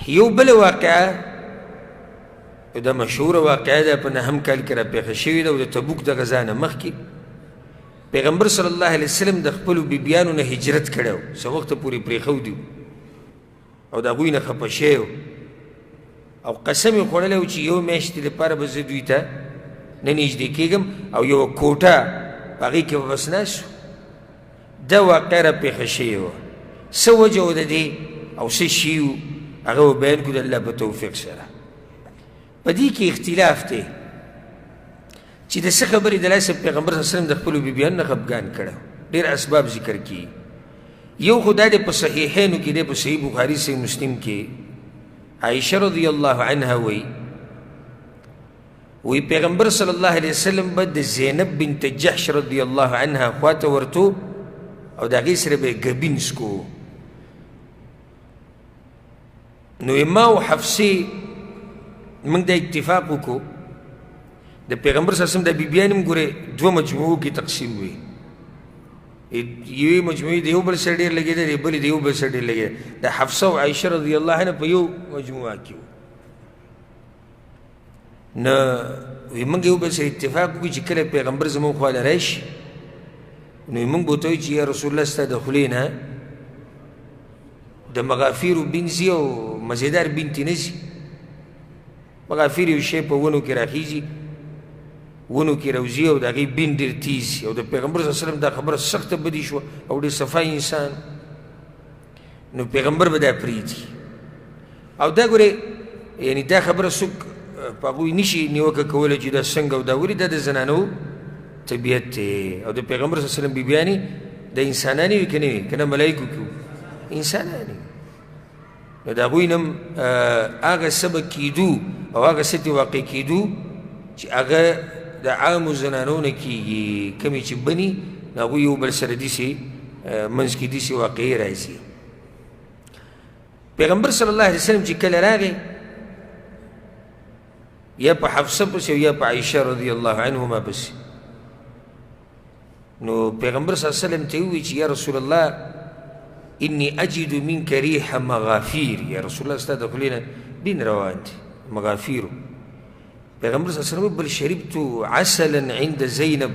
یو بله واقعه، دا مشهوره واقعه ده، په نهم کال کې راپېښه شوې ده او د تبوک د غزا نه مخکې پیغمبر صلی الله علیه وسلم د خپلو بیبیانو نه هجرت کړی و، څه وخته پورې پرېښودي او د هغوی نه خفه شوی و او قسم یې خوړلی و چې یو میاشتې لپاره به زه دوی ته نه نږدې کېږم او یوه کوټه په هغې کې به بس ناست وو. دا واقعه را پېښه شوې وه. څه وجه وه د دې او څه شي وو هغه به بیان کړو د الله په توفیق سره. په دې کې اختلاف دی چې د څه خبرې د لاسه پیغمبر صلی الله علیه وسلم د خپلو بیبیانو نه خفګان کړی. ډېر اسباب ذکر کیږي. یو خو دا دی په صحیحینو کې دی، په صحیح بخاري صحیح مسلم کې عایشه رضی الله عنها وایي، وی پیغمبر صلی الله علیه وسلم به د زینب بنت جحش رضی الله عنها خواته ورتو او د هغې سره به یې ګبین څکو. نو ما او حفصې موږ دا اتفاق وکړو د پیغمبر صلی الله علیه وسلم د بیبیانې هم ګورې دوه مجموعو کې تقسیم وي. یوې مجموعې د یو بل سره ډېر لګېدل، د بلې د یو بل سره ډېر لګېدل. د حفصه او عایشه رضی الله عنها په یو مجموعه کې وو. نه وی موږ یو بل سره اتفاق وکړو چې کله پیغمبر زموږ خواله راشي نو موږ به ورته وایو چې یا رسول الله ستا د خولې نه د مغافیرو بین ځي او مزیدار بین ترې نه ځي. مغافیر یو شی په ونو کې راخیږي، ونو کې راوځي او د هغې بین ډېر تیز او د پیغمبر صلی الله علیه وسلم دا خبره سخته بدي شوه او ډېر صفا انسان. نو پیغمبر به دا پرېږدي او دا ګورې یعنی دا خبره څوک په هغوی نشي نیوکه کولی چې دا څنګه او دا ولې، دا د زنانو طبیعت دی. او د پیغمبر صلی الله علیه وسلم بیبیانې د انسانانې وي که نه وي، که نه ملایکو کې وو، انسانانې وي. نو د هغوی نه هم هغه څه به کېدو او هغه څه ترې واقع کېدو چې هغه د عامو زنانو نه کېږي، کومې چې بني نو هغوی یو بل سره داسې منځ کې داسې واقعې راځي. پیغمبر صلی الله علیه وسلم چې کله راغی یا په حفصه پسې او یا په عایشه رضی الله عنهما پسې، نو پیغمبر صلی الله علیه وسلم ته وویل چې یا رسول الله انی اجد منک ریح مغافیر، یا رسول الله ستا د خولې نه بین روان دي مغافیرو. پیغمبر صلی الله علیه وسلم بل شربت عسلا عند زینب،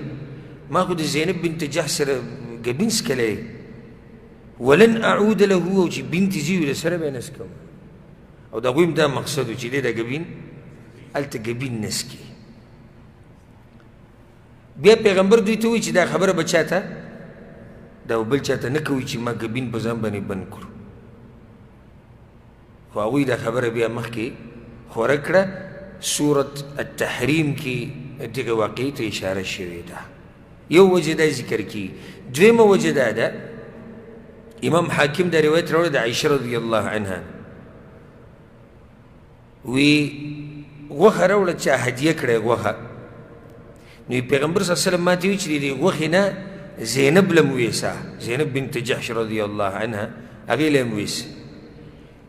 ما خو د زینب بنت جحش سره ګبین څکلی، ولن اعود له، او چې بنت ځي له سره به یې نه څکم. او د هغوی هم دا مقصد و چې دی دا ګبین هلته ګبین نه څکي. بیا پیغمبر دوی ته وویل چې دا خبره به چاته دا بل چاته نه کوي چې ما ګبین په ځان باندې بند کړو. خو هغوی دا خبره بیا مخکې خوره کړه. سورة التحریم کې دغې واقعې ته اشاره شوې ده. یو وجه دا ذکر کیږي. دویمه وجه دا ده، امام حاکم دا روایت راوړی د عایشه رضی الله عنها، وی غوښه راوړه چا هدیه کړی غوښه. نو پیغمبر صلی الله علیه وسلم ما ته وویل چې د دې غوښې نه زینب له هم ویسه، زینب بنت جحش رضی الله عنها هغې له هم ویسه.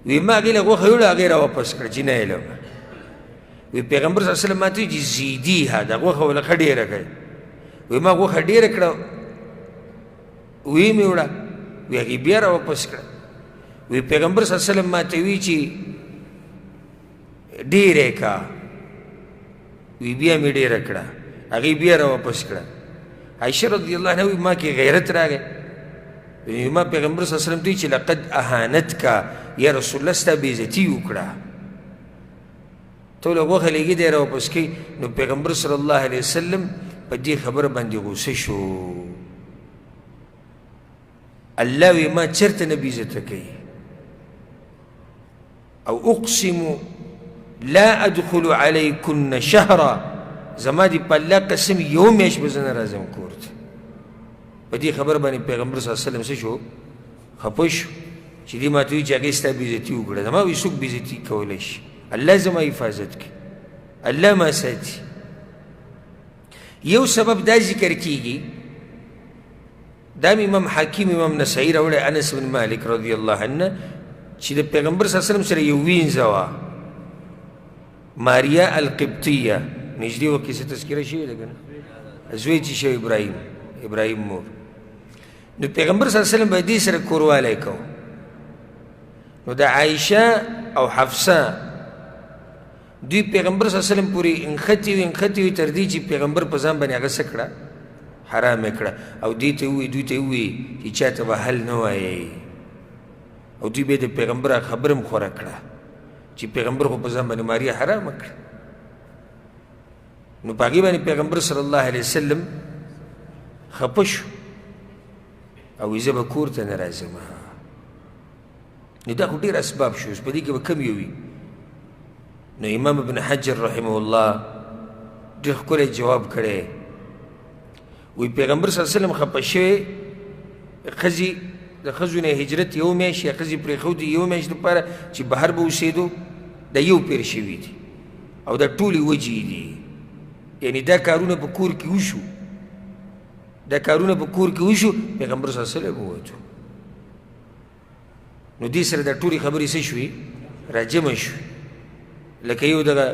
وی ما هغې له غوښه یوړه، هغې راواپس کړه چې نه یې لم. وی پیغمبر صلی الله علیه وسلم ما ته وویل چې زیدیها، دا غوښه وله ښه ډېره کړئ. وی ما غوښه ډېره کړه، وی مې وړه، وی هغې بیا راواپس کړه. وی پیغمبر صلی الله علیه وسلم ما ته وویل چې ډېره یې کا، وی بیا مې ډېره کړه، هغې بیا راواپس کړه. عایشه رضی الله عنها وی ما کې غیرت راغی. وی ما پیغمبر صلی الله علیه وسلم ته وویل چې لقد اهانتک یا رسول الله، ستا بېعزتي وکړه، ته له غوښه لېږي دی راواپس کوي. نو پیغمبر صلی الله علیه وسلم په دې خبره باندې غوسه شو. الله وی ما چېرته نه بېعزته کوي، او اقسم لا ادخل علیکن شهرا، زما دې په الله قسم یو میاشت به زه نه راځم کور ته. په دې خبره باندې پیغمبر صلی الله علیه وسلم څه شو؟ خفه شو چې دې ما ته وویل چې هغې ستا بېعزتي وکړه. زما وایي څوک بېعزتي کولی شي؟ الله زما حفاظت کوي، الله ما ساتي. یو سبب دا ذکر کیږي، دا امام حاکم امام نسائی راوړی، انس بن مالک رضی الله عنه چې د پیغمبر صلی الله علیه وسلم سره یو وینځه وه، ماریا القبطیه، نږدې وخت کې څه تذکره شوې ده که نه؟ زوی چې شوی ابراهیم، ابراهیم مور. نو پیغمبر صلی الله علیه وسلم به دې سره کوروالی کوو. نو د عایشه او حفصه دوی پیغمبر صلی الله علیه وسلم پورې نښتې وي، نښتې وي، تر دې چې پیغمبر په ځان باندې هغه څه کړه؟ حرام یې کړه. او دې ته ووایي، دوی ته ووایي چې چا ته به حل نه وایئ. او دوی بیا د پیغمبر هغه خبره هم خوره کړه چې پیغمبر خو په ځان باندې ماریه حرامه کړه. نو په هغې باندې پیغمبر صلی الله علیه وسلم خفه شو او وایي زه به کور ته نه راځم. نو دا خو ډېر اسباب شو، اوس په دې کې به کم یو وي. نو امام ابن حجر رحمه الله ډېر ښکلی جواب کړی، وایي پیغمبر صلی الله علیه وسلم خفه شوی، ښځې د ښځو نه هجرت یو میاشت یا ښځې پرېښودې یو میاشت دپاره چې بهر به اوسېدو، دا یو پېر شوي دي او دا ټولې وجې دي. یعنې دا کارونه په کور کې وشو، دا کارونه په کور کې وشو، پیغمبر صلی الله علیه وسلم ووتو. نو دې سره دا ټولې خبرې څه شوې؟ راجمع شوې. لکه یو دغه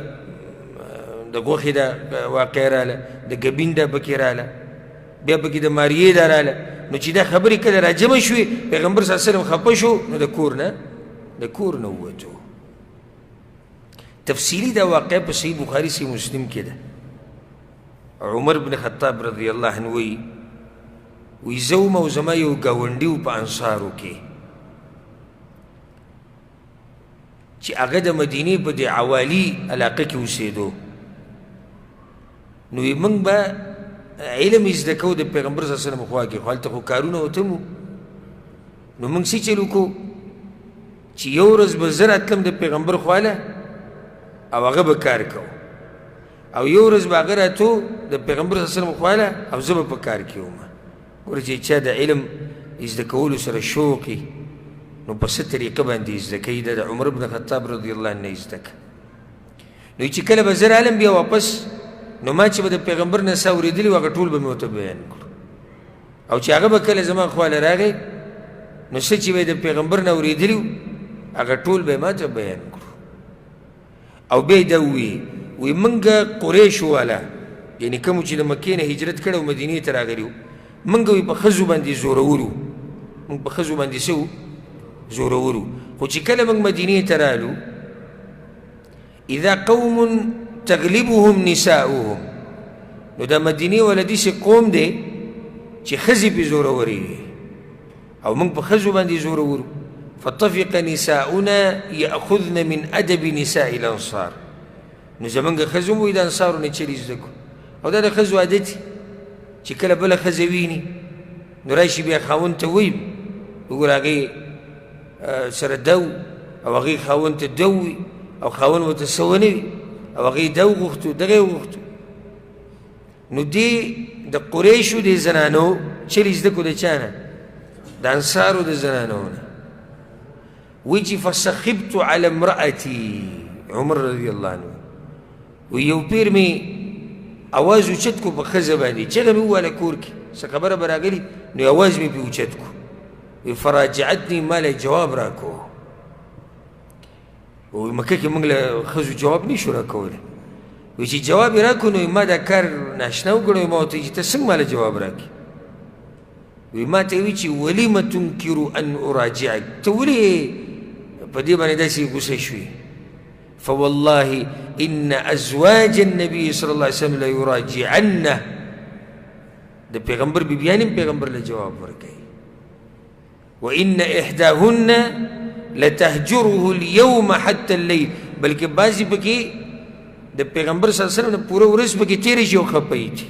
د غوښې دا واقعه راله، د ګبین دا پکې راله، بیا پکې د ماریې دا راله. نو چې دا خبرې کله راجمع شوې، پیغمبر صلی الله علیه وسلم خفه شو، نو د کور نه ووتو. تفصیلي دا واقعه په صحیح بخاري صحیح مسلم کې ده. عمر بن خطاب رضی الله عنه وایي، وایي زه وم او زما یو ګاونډي و په انصارو کې چې هغه د مدینې په دې عوالي علاقه کې اوسېدو. نو وایي موږ به علم زده کوو د پیغمبر صلی الله علیه وسلم خوا کې، خو هلته خو کارونه ورته وو. نو موږ څه چل وکړو چې یو ورځ به زه راتلم د پیغمبر خواله او هغه به کار کوو، او یو ورځ به هغه راتو د پیغمبر صلی الله علیه وسلم خواله او زه به په کار کې وم. ګوره چې چا د علم زده کولو سره شوق وي نو په څه طریقه باندې زده کوي، دا د عمر بن خطاب رضی الله عنه زده کړه. نو چې کله به زه رالم بیا واپس، نو ما چې به د پیغمبر نه څه اورېدلي وو هغه ټول به مې ورته بیان کړو. او چې هغه به کله زما خواله راغی نو څه چې به یې د پیغمبر نه اورېدلي وو هغه ټول به یې ما ته بیان کړو. او بیا یې دا وویل، وایي موږ قریشو والا، یعنې کومو چې د مکې نه هجرت کړی او مدینې ته راغلي وو، موږ وایي په ښځو باندې زورور وو، موږ په ښځو باندې څه وو؟ زورور وو. خو چې کله موږ مدینې ته رالو، اذا قوم تغلبهم نساؤهم، نو دا مدینې والا داسې قوم دی چې ښځې پرې زورورې وي او موږ په ښځو باندې زورور وو. فطفق نساؤنا یأخذن من ادب نساء الانصار، نو زمونږ ښځو هم وایي د انصارو نه چلې زده کړو. او دا د ښځو عادت چې کله بله ښځه ویني نو راشي بیا خاوند ته وایي، وګوره هغې سره دا و او هغې خاوند ته دا ووایي او خاوند ورته څه ونه وي او هغې دا وغوښتو دغه یې وغوښتو. نو دې د قریشو دې زنانو چلې زده کړو د چا نه؟ د انصارو د زنانو نه. وایي چې فسخبت علی امرأتي، عمر رضی الله عنه وایي یو پیر مې اواز اوچت کړو په ښځه باندې، چغه مې وواله کور کې څه خبره به راغلي، نو اواز مې پرې اوچت کړو. وایي فراجعتني، ما له جواب راکړو. وایي مکه کې موږ له ښځو جواب نه شو راکولی. وایي چې جواب یې راکړو نو ما دا کار ناشنا وکړو، ما ورته وایي چې ته څنګه ما له جواب راکړې؟ وایي ما ته وایي چې ولم تنکر ان اراجعک، ته ولې په دې باندې داسې غوسه شوې؟ فوالله إن أزواج النبي صلى الله عليه وسلم ليراجعنه، د پیغمبر بیبیان هم پیغمبر له جواب ورکوي. وإن إحداهن لتهجره اليوم حتى الليل، بلکې بعضې پکې د پیغمبر صلی الله علیه وسلم نه پوره ورځ پکې تېرې شي او خفه یې دي،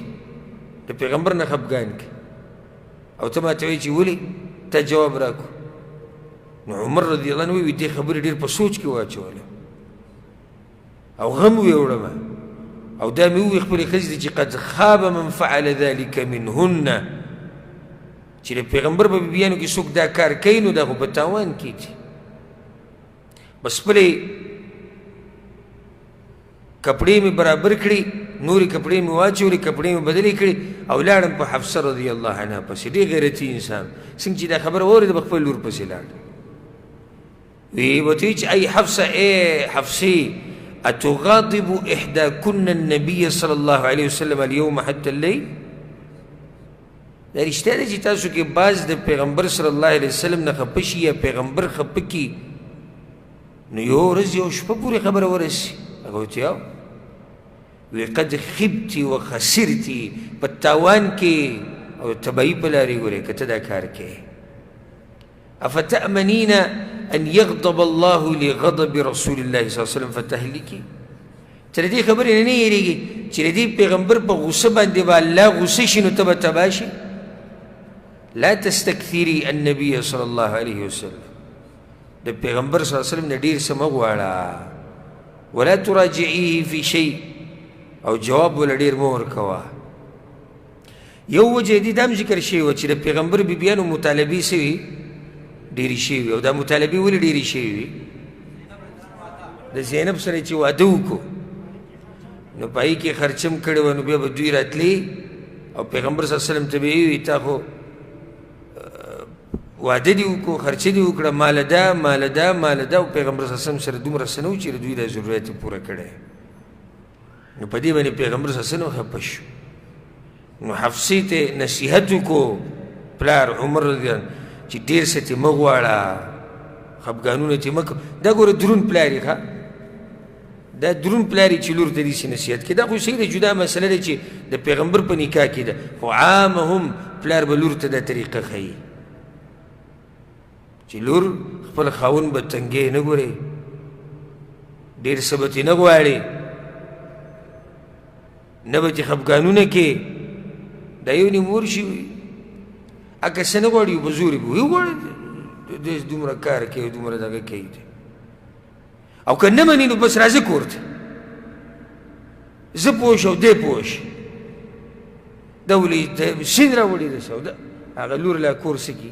د پیغمبر نه خفګان کوي. او ته ماته وایې چې ولې ته جواب راکړو؟ نو عمر رضی الله عنه وایي دې خبرې ډېر په سوچ کې واچوله او غم ویوړم، او دا مې وویل خپلې ښځې ته چې قد خاب من فعل ذلك منهن، چې د پیغمبر په بیبیانو کې څوک دا کار کوي نو دا خو په تاوان کې دي. بس خپلې کپړې مې برابر کړې، نورې کپړې مې واچولې، کپړې مې بدلې کړې او لاړم په حفصه رضی الله عنها پسې. ډېر غیرتي انسان، څنګه چې دا خبره واورېده په خپل لور پسې لاړ. وی ورته ویې چې ای حفصه، ای حفصې، اتغاضب احداکن النبي صلی الله علیه وسلم اليوم حتی الليل؟ دا رښتیا ده چې تاسو کې بعض د پیغمبر صلی الله علیه وسلم نه خفه شي یا پیغمبر خفه کړي نو یو ورځ یو شپه پورې خبره ورسي. هغه ورته یو وی قد خبتي و خسرتي، په تاوان کې او تباهي په لارې ګورې که ته دا کار کوې. افتأمنین ان یغضب الله لغضب رسول الله صلی الله علیه وسلم فتهلکی؟ ته له دې خبرې نه یېرېږي چې د دې پیغمبر په غصه باندې به الله غصه شي نو ته به تباه شي؟ لا تستکثري النبي صلی الله علیه وسلم، د پیغمبر صلی الله علیه وسلم نه ډېر څه مه غواړه. ولا تراجعيه في شيء، او جواب وله ډېر مه ورکوه. یو وجه دې دا هم ذکر شوې وه چې د پیغمبر بیبیانو مطالبې څه وي؟ ډېرې شوې وي. او دا مطالبې ولې ډېرې شوې وي؟ د زینب سره چې واده وکړو نو په هغې کې خرچه هم کړې وه، نو بیا به دوی راتلې او پیغمبر صلی الله علیه وسلم ته به یې وویل تا خو واده دې وکړو، خرچه دې وکړه، ماله دا ماله دا ماله دا، او پیغمبر صلی الله علیه وسلم سره دومره څه نه وو چې د دوی دا ضرورت یې پوره کړی. نو په دې باندې پیغمبر صلی الله علیه وسلم خفه شو. نو حفصې ته نصیحت وکړو پلار عمر رضی الله چې ډېر څه ترې مه غواړه، خفګانونه ترې مه کوه. دا ګوره درون پلار یې، ښه دا درون پلار یې چې لور ته داسې نصیحت کوي، دا خو صحیح ده، جدا مسله ده چې د پیغمبر په نکاح کې ده، خو عامه هم پلار به لور ته دا طریقه ښیي چې لور خپل خاوند به تنګی نه ګورې، ډېر څه به ترې نه غواړې، نه به ترې خفګانونه کې. دا یو نیم ورشي اکه څه نه غواړي په زور یې به وغواړي، دومره کار کوي دومره دغه کوي، او که نه مني نو بس راځه کور ته، زه پوه شم او دی پوه شي، دا ولې سیند راوړي د سودا هغه لور لا کور څه کړي،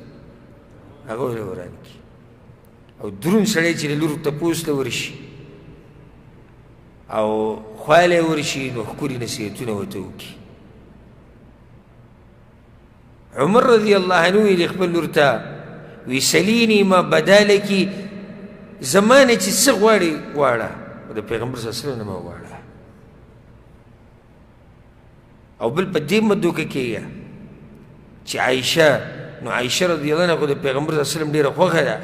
هغه ولې وران کړي. او درون سړی چې د لور تپوس ته ورشي او خواله یې ورشي نو ښکلي نصیحتونه ورته وکړي. عمر رضی الله عنه ویلي خپل لور ته وی سلیني ما بدا لکي، زما نه چې څه غواړې غواړه، د پیغمبر صلی الله علیه وسلم نه مه غواړه. او بل په دې مه دوکه کېږه چې عایشه، نو عایشه رضی الله عنها خو د پیغمبر صلی الله علیه وسلم ډېره خوښه ده،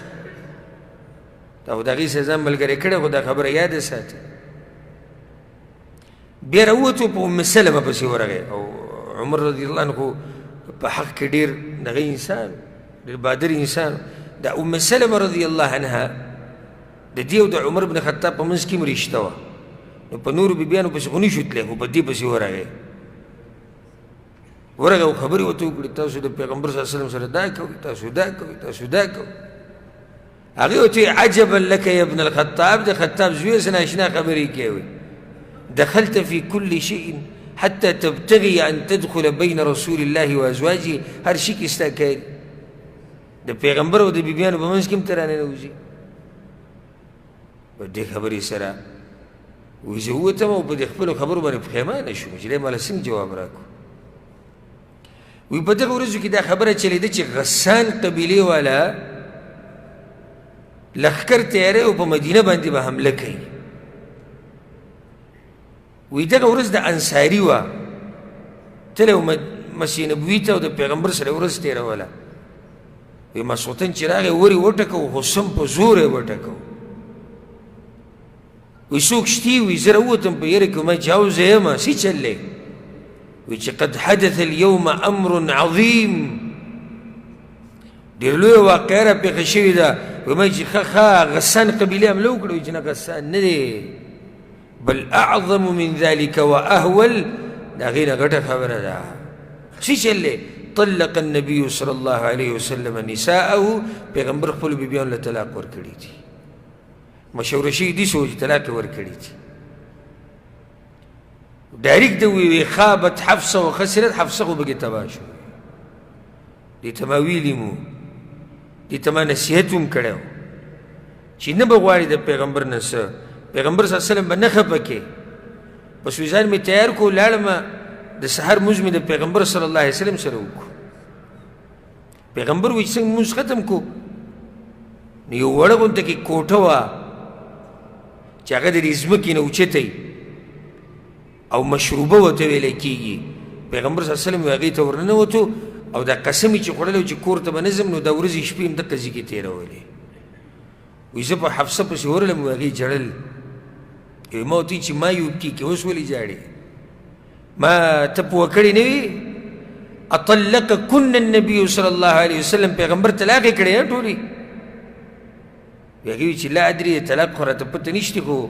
دا خو د هغې سره ځان ملګری کړی، خو دا خبره یاده ساته. بیا راووتو په ام سلمه پسې ورغی، او عمر رضی الله عنه خو په حق کې ډېر دغه انسان، ډېر بادر انسان. د ام سلمه رضی الله عنها د دې او د عمر بن خطاب په منځ کې هم رشته وه، نو په نورو بیبیانو پسې خو نه شو تللی، خو په دې پسې ورغی. ورغی او خبرې ورته وکړې، تاسو د پیغمبر صلی الله علیه وسلم سره دا کوئ، تاسو دا کوئ، تاسو دا کوئ. هغې ورته وویل عجبا لک یا ابن الخطاب، د خطاب زوی څه ناشنا خبرې کوي، دخلت فی کل شیء حتی تبتغي ان تدخل بین رسول الله و ازواجه، هر شي کې ستا کار د پیغمبر او د بیبیانو په منځ کې هم ته راننوځي. په دې خبرې سره وایي زه ووتم او په دې خپلو خبرو باندې پښېمانه شوم چې دی ماله څنګه جواب راکړو. وایي په دغه ورځو کې دا خبره چلېده چې غسان قبیلې والا لښکر تیاری او په مدینه باندې به حمله کوي. وایي دغه ورځ د انصاري وه، تللی و مسجد نبوي ته او د پیغمبر سره ورځ تېروله. وایي ماسخوتن چې راغی ور یې وټکوه، خو سم په زور یې وټکوه. وایي څوک شتي؟ وایي زه راووتم په یره کې، ما چې او زه یم، څه چل دی؟ وایي چې قد حدث اليوم امر عظیم، ډېر لویه واقعه را پېښه شوې ده. وایي ما چې ښه ښه غسان قبیلې حمله وکړه. وایي چې نه غسان نه دی، بل اعظم من ذلك واهول، د هغې نه غټه خبره ده. څه چل دی؟ طلق النبي صلی الله علیه وسلم نساءه، پیغمبر خپلو بیبیانو له طلاق ورکړي دي، مشوره شوي دي څو چې طلاق یې ورکړي دي. ډایرکټ د وی خابت حفصه و خسرت، حفصه خو پکې تباه شو. دې ته ما ویلي مو، دې ته ما نصیحت هم کړی و چې نه به غواړي د پیغمبر نه څه، پیغمبر صلی الله علیه وسلم به نه خفه کې. بس وی ځان مې تیار کړو، لاړم د سحر لمونځ مې د پیغمبر صلی الله علیه وسلم سره وکړو. پیغمبر وایي چې څنګه لمونځ ختم کړو، نو یو وړه غونته کې کوټه وه چې هغه د دې ځمکې نه اوچته وي او مشروبه ورته ویلی کېږي. پیغمبر صلی الله علیه وسلم هغې ته ورننوتو او دا قسم یې چې خوړلی و چې کور ته به نه ځم، نو دا ورځې شپې هم دقه ځای کې تېرولې. وایي زه په حفصه پسې ورغلم، وایي هغې ژړل. وایي ما ورته ویل چې ما یې وبکي کې اوس ولې ژاړې؟ ما ته پوه کړې نه وي؟ اطلق کن النبي صلی الله علیه وسلم، پیغمبر طلاق یې کړی ټولې. هغې ویل چې لا ادري، طلاق خو راته پته نشته، خو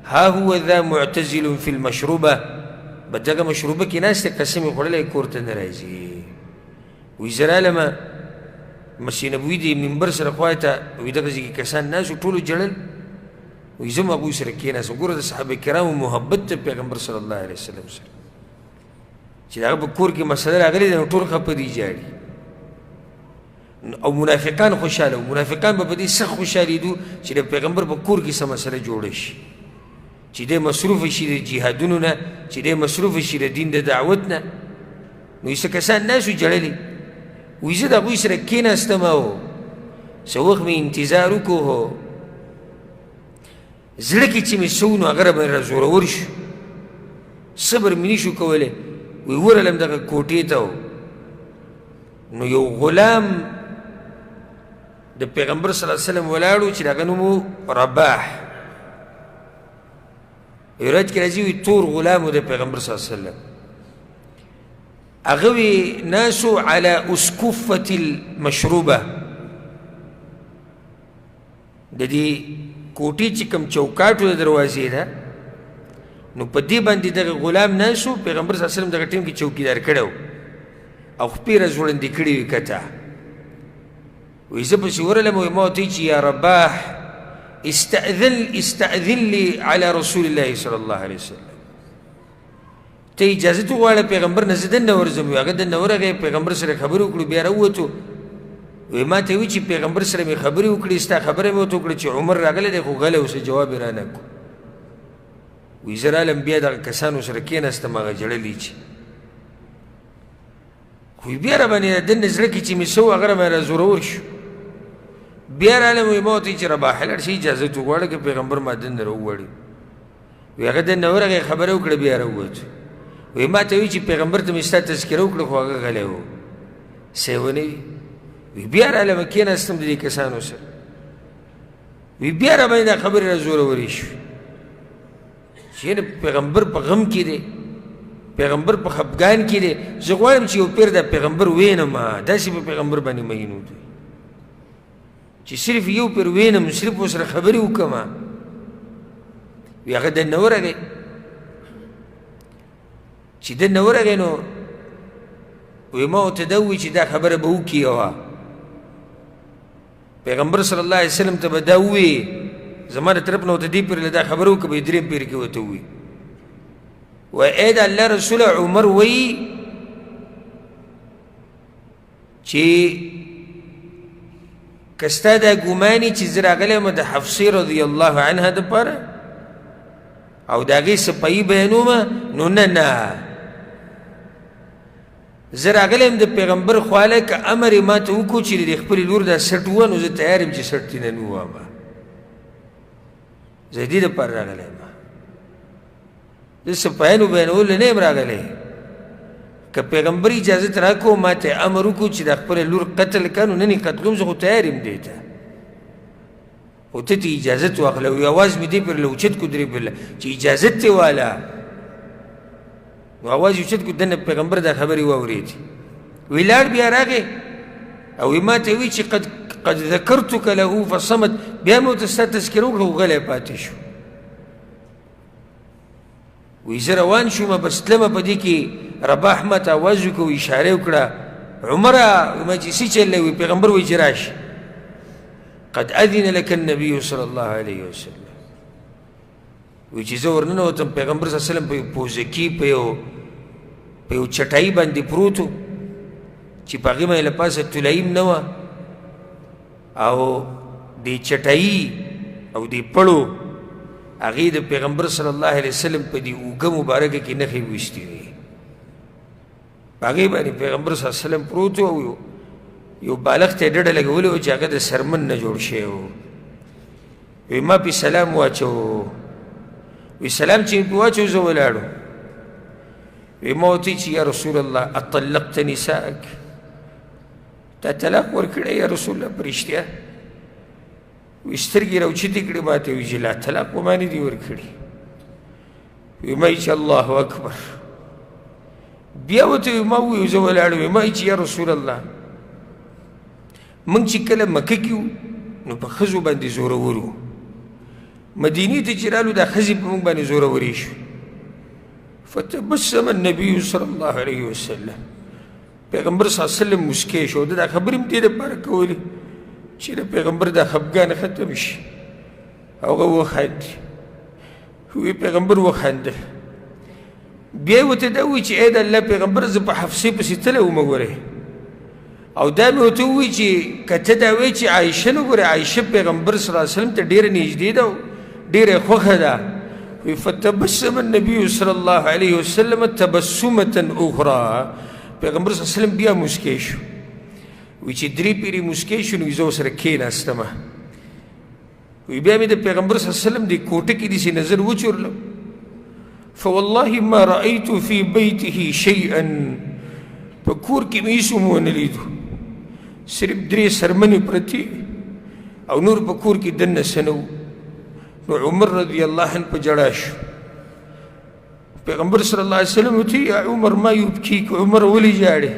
ها هو ذا معتزل فی المشروبه، به دغه مشروبه کې ناست دی، قسم یې خوړلی کور ته نه راځي. وایي زه رالمه مسجد نبوي د منبر سره خوا ته، وایي دغه ځای کې کسان ناست وو، ټولو ژړل. وایي زه هم هغوی سره کښېناستم. ګوره د صحابه کرامو محبت ته پیغمبر صلی الله علیه وسلم سره، چې د هغه په کور کې مسله راغلې ده نو ټول خفه دي، ژاړي. او منافقان خوشحاله وو، منافقان به په دې سخت خوشحالېدو چې د پیغمبر په کور کې څه مسله جوړه شي، چې دی مصروف شي د جهادونو نه، چې دی مصروف شي د دین د دعوت نه. نو یې څه کسان ناست وو ژړلي. وایي زه د هغوی سره کښېناستم او څه وخت مې انتظار وکړو، زړه کې چې مې څه وو نو هغه راباندې را زورور شو، صبر مې نشو کولی. وایي ورغلم دغه کوټې ته، نو یو غلام د پیغمبر صلی الله علیه وسلم ولاړ و چې د هغه نوم و رباح. یو روایت کې راځي وایي تور غلام و د پیغمبر صلی الله علیه وسلم. هغه وي ناسو علی اسکفة المشروبه، د دې کوټې چې کوم چوکاټ و د دروازې ده، نو په دې باندې دغه غلام ناسو. پیغمبر صلی الله علیه وسلم دغه ټیم کې چوکیدار کړی و او خپې را ځوړندې کړې وې کته. وایي زه پسې ورغلم، وایي ما ورته ویل چې یا رباح استأذن لي على رسول الله صلی الله علیه وسلم، ته اجازه وغواړه پیغمبر نه، زه دننه ورځم. وایي هغه دننه ورغی، پیغمبر سره خبرې وکړو، بیا راووتو. وایي ما ته ویل چې پیغمبر سره مې خبرې وکړې، ستا خبره مې ورته وکړه چې عمر راغلی دی خو غلی اوسه، جواب یې رانه کړو. وایي زه رالم بیا دغه کسانو سره کښېناستم، هغه ژړلي چې خو بیا را باندې دننه زړه کې چې مې څه وو هغه راباندې را زورور شو. بیا رالم، وایي ما ورته ویل چې رباح لاړ شي اجازه وغواړه که پیغمبر ما دننه راوغواړي. وایي هغه دننه ورغی، خبره وکړه، بیا راووت. وایي ما ته ویل چې پیغمبر ته مې ستا تذکره وکړه خو هغه غلی و، څه یې ونه وي. وایي بیا رالم کښېناستم د دې کسانو سره. وایي بیا را باندې دا خبرې را زورورې شوې چې پیغمبر په غم کې دی، پیغمبر په خفګان کې دی، زه غواړم چې یو پیر دا پیغمبر وینم، داسې په پیغمبر باندې مین و دوی چې صرف یو پیر وینم، صرف ورسره خبرې وکړم. وایي هغه دننه ورغی، چې دننه ورغی نو وایي ما ورته دا وویل چې دا خبره به وکړي یوه پیغمبر صلی الله علیه وسلم ته به دا ووایي، زما د طرف نه ورته دې پیر له دا خبره وکړه، به یې درېیم پیر کې ورته ووایي. وایي ای د الله رسوله، عمر وایي چې که ستا دا ګمان چې زه راغلی یم د حفصې رضی الله عنها دپاره او د هغې سپایي بیانومه، نو نه نه، زه راغلی یم د پیغمبر خواله، که امر یې ما ته وکړو چې د خپلې لور دا سټ ووهه، نو زه تیار یم چې سټ ترې نه ووهم، زه دې دپاره راغلی یم، زه سپایانو بیانولو نه یم راغلی. که پیغمبر اجازت راکړو ما ته امر وکړو چې د خپله لور قتل کړه، نو نن یې قتلوم، زه خو تیار یم دې ته، خو ته ترې اجازت واخله. وایي اواز مې دې پر له اوچت کړو درې پرله چې اجازت ترې واله، نو اواز یې اوچت کړو، دننه پیغمبر دا خبرې واورېدې. وایي لاړ بیا راغی او وایي ما ته وایي چې قد ذکرتک له فصمت، بیا مې ورته ستا تذکره وکړه خو غلی پاتې شو. وایي زه روان شوم، بس تلمه په دې کې رباح ما ته اواز وکړو، اشاره یې وکړه، عمره، ما چې څه چل دی؟ وایي پیغمبر وایي چې راشي، قد اذن لك النبي صلی الله علیه وسلم. وایي چې زه ورننوتم، پیغمبر صلی الله علیه وسلم په یو پوزکي په یو چټایي باندې پروت و چې په هغې باندې له پاسه طلایي هم نه وه، او دې چټایي او دې پړو هغې د پیغمبر صلی الله علیه وسلم په دې اوږه مبارکه کې نښې ویستې وې. په هغې باندې پیغمبر صلی الله علیه وسلم پروت و او یو بالښت یې ډډه لګولې وه چې هغه د سرمن نه جوړ شوی و. وایي ما پې سلام واچو، وایي سلام چې مې پې واچو زه ولاړو. وایي ما ورته ویل چې یا رسول الله اطلقت نساءک، تا طلاق ورکړی یا رسول الله په رښتیا؟ وایي سترګې راوچتې کړې ما ته، وایي چې لا طلاق خو ما نه دي ورکړي. وایي ما چې الله اکبر. بیا ورته وایي ما ووایي زه ولاړ وم، ما چې یا رسول الله موږ چې کله مکه کې وو نو په ښځو باندې زورور وو، مدینې ته چې رالو دا ښځې په موږ باندې زورورې شو. فتبسم النبي صلی الله علیه وسلم، پیغمبر صلی الله علیه وسلم موسکی شو. ده دا خبرې هم دې دپاره کولې چې د پیغمبر دا خفګان ختم شي. هغه وخاندي، وی پیغمبر وخاندل. بیا یې ورته دا وویل چې ای د الله پیغمبر زه په حفصې پسې تللی وم ګورې، او دا مې ورته وویل چې که ته دا وایې چې عایشه نه ګورې، عایشه پیغمبر صلی الله علیه وسلم ته ډېره نږدې ده او ډېره یې خوښه ده. وی فتبسم النبي صلی الله علیه وسلم تبسمة اخرى، پیغمبر صلی الله علیه وسلم بیا موسکی شو. وی چې درې پیرې موسکی شو نو زه ورسره کښېناستم. وی بیا مې د پیغمبر صلی الله علیه وسلم دې کوټه کې داسې نظر وچورلم، فوالله ما رأيت في بيته شيئا، په کور کې مې هېڅ هم ونه لیدو، صرف درې څرمنې پرتې او نور په کور کې دننه څه نه وو. نو عمر رضی الله عنه په ژړا شو. پیغمبر صلی الله علیه وسلم ورته یا عمر ما یبکیک، عمر ولې ژاړې؟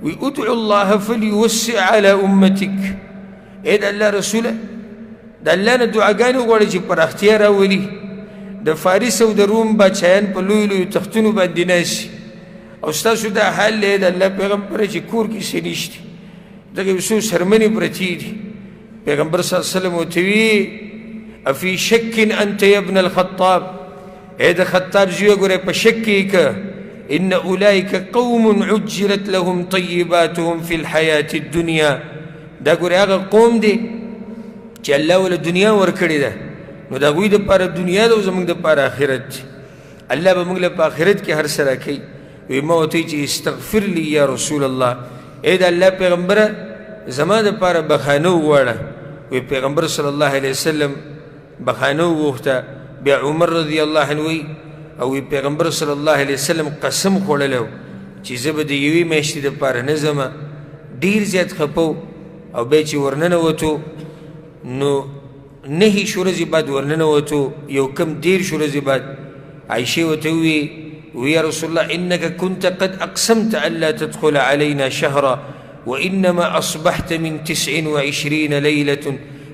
وی ادعو الله فلیوسع علی امتک، ای د الله رسوله د الله نه دعاګانې وغواړي چې پراختیا راولي. د فارس او د روم باچایان په لویو لویو تختونو باندې ناست او ستاسو دا حال دی د الله پیغمبر چې کور کې څه نشته، دغه یو څو څرمنې پرتې دي. پیغمبر صلی الله علیه وسلم ورته وی افي شک انت یا ابن الخطاب، ای د خطاب زویه ګوره په شک کې که ان اولئک قوم عجلت لهم طیباتهم فی الحیاة الدنیا، دا ګوره هغه قوم دی چې الله وله دنیا ورکړې ده، نو د هغوی دپاره دنیا ده او زموږ دپاره آخرت دی، الله به موږ له په آخرت کې هر څه راکوي. وایي ما ورته ویل چې استغفر لي یا رسول الله، ای د الله پیغمبره زما دپاره بخښنه وغواړه. وایي پیغمبر صلی الله علیه وسلم بخښنه وغوښته. بیا عمر رضی الله عنه وایي او وایي پیغمبر صلی الله علیه وسلم قسم خوړلی و چې زه به د یوې میاشتې دپاره نه ځم. ډېر زیات خفه او بیا چې ورننوتو نو نهه ورځې بعد ورننوتو، یو کم 30 ورځې بعد عایشې ورته وویل وی یا رسول الله انك كنت قد اقسمت الا تدخل علينا شهرا وانما اصبحت من 29 ليله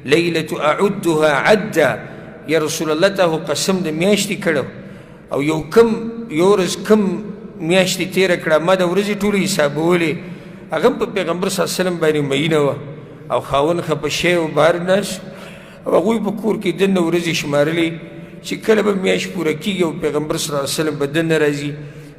ليله اعدها عدا. یا رسول الله ته قسم د میاشتې کړو او یو کم یو ورځ کم میاشتې تېره کړه، ما د ورځې ټولې حسابولې. هغه هم په پیغمبر صلی الله علیه وسلم باندې میینه وه او خاوند خفه شوی و بهر ناست او هغوی په کور کې دننه ورځې شمارلې چې کله به میاشت پوره کېږي او پیغمبر صلی الله علیه وسلم به دننه راځي.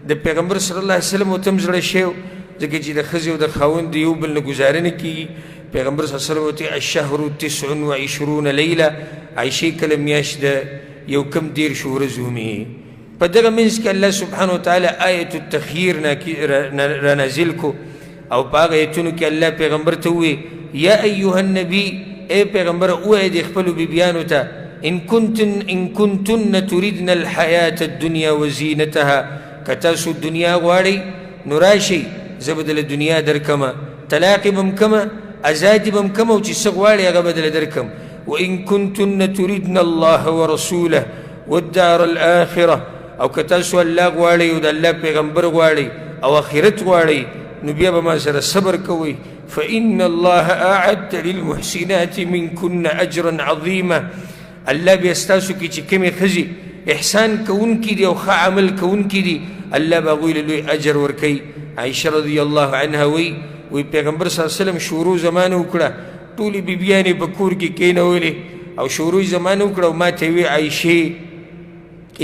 د پیغمبر صلی الله علیه وسلم ورته هم زړه شوی و، ځکه چې د ښځې او د خاوند د یو بل نه ګزاره نه کېږي. پیغمبر صلی الله علیه وسلم ورته الشهر 29 لیله، عایشې کله میاشت د یو کم 30 ورځې ومي. په دغه منځ کې الله سبحانه وتعالی آیت التخییر رانازل کو او په هغه ایتونو کې الله پیغمبر ته وویل یا ایها النبي، ای پیغمبر ووایه دې خپلو بیبیانو ته ان کنتن تریدن الحیاة الدنیا وزینتها، که تاسو دنیا غواړئ نو راشئ زه به دله دنیا درکمه، طلاق به هم کمه، ازادي به هم کمه، او چې څه غواړئ هغه به دله درکم. وان کنتن تریدن الله ورسوله والدار الآخرة، او که تاسو الله غواړئ او د الله پیغمبر غواړئ او آخرت غواړئ نو بیا به ما سره صبر کوئ. فإن الله أعد للمحسنات منكن أجرا عظیما، الله بیا ستاسو کې چې کومې ښځې احسان کوونکي دي او ښه عمل کوونکي دي الله به هغوی له لوی اجر ورکوي. عایشه رضی الله عنها وایي وایي پیغمبر صلی الله علیه وسلم شروع زمانه وکړه، ټولې بیبیانې په کور کې کښېنولې او شروع زمانه وکړه او ما ته یې وویل عایشې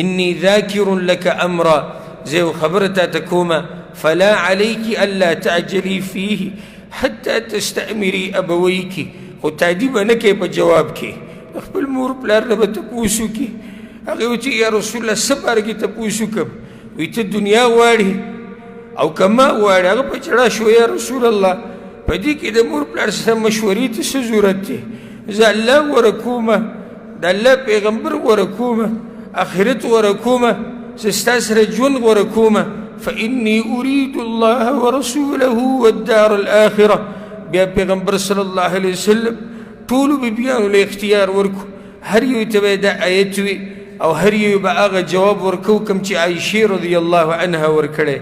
انی ذاکر لک امرا، زه یو خبره تا ته کومه، فلا علیک الا تعجلی فیه حتی تستأمری ابویک، خو تادي به نه کوې په جواب کې، د خپل مور پلار نه به تپوس وکړي. هغې وویل یا رسول الله څه باره کې تپوس وکړم؟ وایي ته دنیا غواړې او که ما غواړې؟ هغه په ژړا شو یا رسول الله په دې کې د مور پلار سره مشورې ته څه ضرورت دی؟ زه الله غوره کومه، د الله پیغمبر غوره کومه، آخرت غوره کومه، زه ستا سره ژوند غوره کومه. فإني أريد الله ورسوله والدار الآخرة. بیا پیغمبر صلی الله علیه وسلم ټولو بیبیانو له اختیار ورکو، هر یو ته به دا آیت وي او هر یو به هغه جواب ورکو کوم چې عایشې رضی الله عنها ورکړی.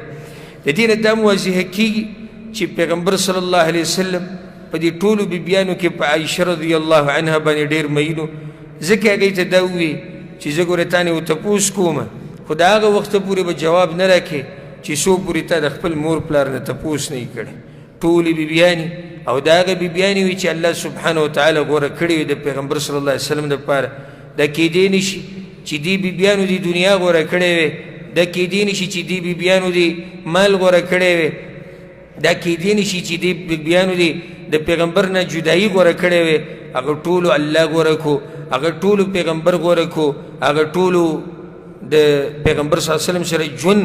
د دې نه دا واضح کېږي چې پیغمبر صلی الله علیه وسلم په دې ټولو بیبیانو کې په عایشه رضی الله عنها باندې ډېر مین و، ځکه هغې ته دا وویل چې زه ګوره تا نه یو تپوس کوم، خو د هغه وخته پورې به جواب نه راکړې چې څو پورې تا د خپل مور پلار نه تپوس نه کړی. ټولې بیبیانې او د هغه بیبیانې وي چې الله سبحانه وتعالی غوره کړې وي د پیغمبر صلی الله علیه وسلم دپاره. دا کېدی نه شي چې دې بیبیانو دې دنیا غوره کړې وي، دا کېدی نه شي چې دې بیبیانو دې مال غوره کړی وي، دا کېدی نه شي چې دې بیبیانو دې د پیغمبر نه جدایي غوره کړې وي. هغه ټولو الله غوره کړو، هغه ټولو پیغمبر غوره کړو، هغه ټولو د پیغمبر صلی الله علیه وسلم سره ژوند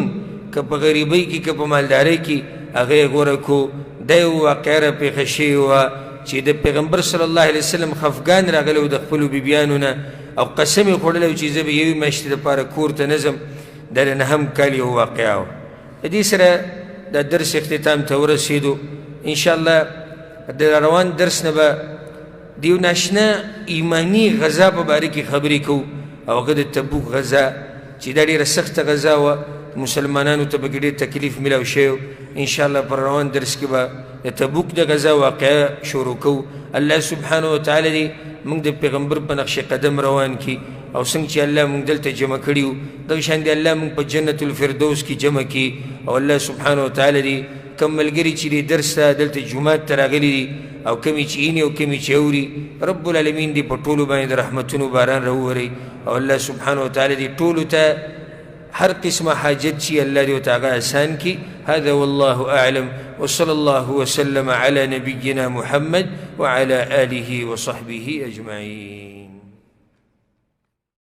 که په غریبۍ کې که په مالدارۍ کې هغه یې غوره کړو. دا یو واقعه را پېښه شوې وه چې د پیغمبر صلی الله علیه وسلم خفګان راغلی و د خپلو بیبیانو نه او قسم یې خوړلی و چې زه به یوې میاشتې دپاره کور ته نه ځم. دا د نهم کال یو واقعه وه. د دې سره دا درس اختتام ته ورسېدو. انشاءالله د روان درس نه به د یو ناشنا ایماني غذا په باره کې خبرې کوو، او هغه د تبوک غذا چې دا ډېره سخته غذا وه، مسلمانانو ته پکې ډېر تکلیف میلاو شوی و. انشاءالله پر روان درس کې به د تبوک د غذا واقعه شروع کوو. الله سبحانه وتعالی دې موږ د پیغمبر په نقش قدم روان کړي، او څنګه چې الله موږ دلته جمع کړي وو دغه شان دې الله موږ په جنت الفردوس کې جمع کړي. او الله سبحانه وتعالی دې کوم ملګري چې دې درس ته دلته جومات ته راغلي دي او کمې چې ایني او کمې چې اوري، رب العالمین دې په ټولو باندې د رحمتونو باران راووري. او الله سبحانه وتعالی دې ټولو ته هر قسم حاجت چې الله دې ورته هغه آسان کړي. هذا والله أعلم، وصلى الله وسلم على نبينا محمد وعلى آله وصحبه أجمعين.